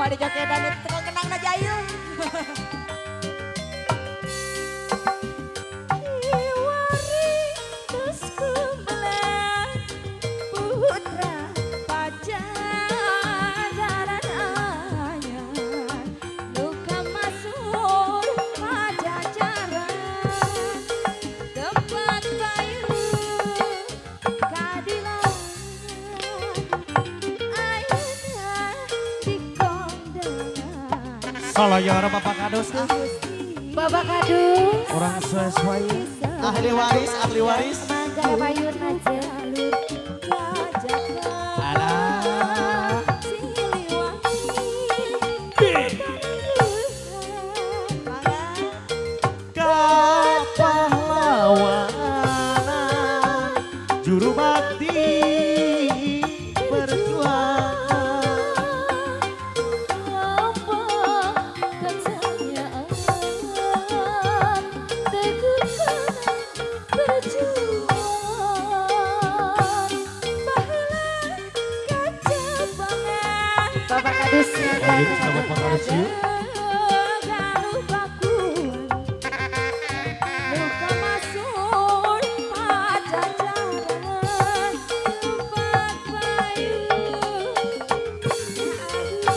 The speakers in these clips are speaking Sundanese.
Bade jogedan itu teu kenang na jail. Kiwari tos kumbelah putra Pajajaran anyar nu kamasur Pajajaran tempat payu keadilan ayeuna dikondangan. Soloyor Bapak Kadus ah. Bapak Kadus. Orang sesuai. Ahli waris, ahli waris. Mangga payun aja. Alah. Siliwangi. Mangga. Kapahlawanan juru bakti perjuangan. Lambang kejayaan teguhkan perjuangan Baheula kacabangan. Bapak Kadusnya. Lanjut sama Pak Kadus yuk. Galuh Pakuan nu kamasur Pajajaran tempat payu keadilan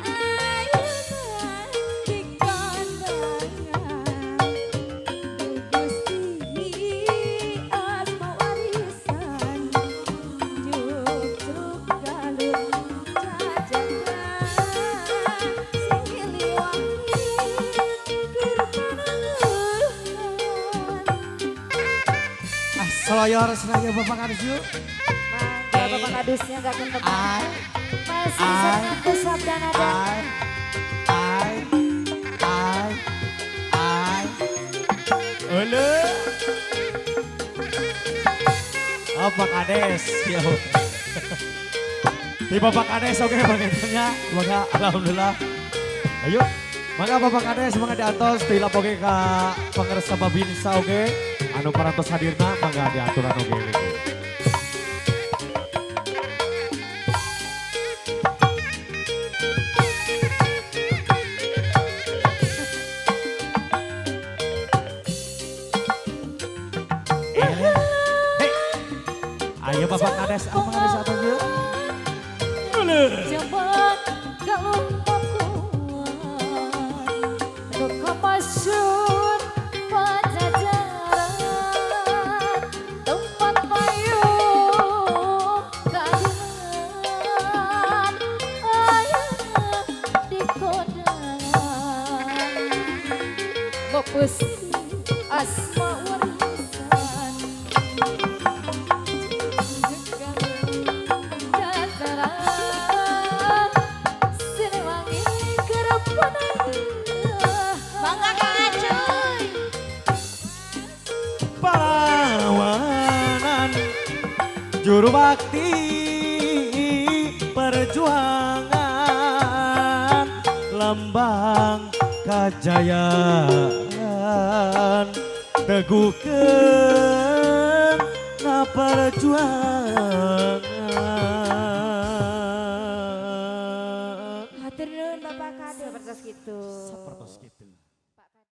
ayeuna dikondangan. Gusti asma warisan jugjug galur jajakan Siliwangi keur panangguhan. Ah, soloyor senaya Bapak Kadus yuk. Mangga Bapak Kadusnya gak kenteng. Ay, Masih Ay. sangat Sabda Nada. Ay, ay, ay, ay. Ulu. Oh, Pak Kades, yo. Di Bapak Kades oke bagaimannya. Maka alhamdulillah. Ayo. Maka Bapak Kades mangga diantos tilap oge ka pangersa Babinsa oge. Anu parantos hadirna mangga diaturan oge gitu. Eh, hei. Ayo Bapak Kades, apa Kades apa yuk? Jaman Galuh Pakuan nu kamasur Pajajaran tempat payu keadilan ayeuna dikondangan. Bapus asma warisan jajaran Siliwangi keur panangguhan. Mangga Kang Acuy. Pahlawanan juru bakti perjuangan lambang kejayaan teguhkeun na perjuangan. Hatur nuhun, Bapak Kades. Seperti itu. Seperti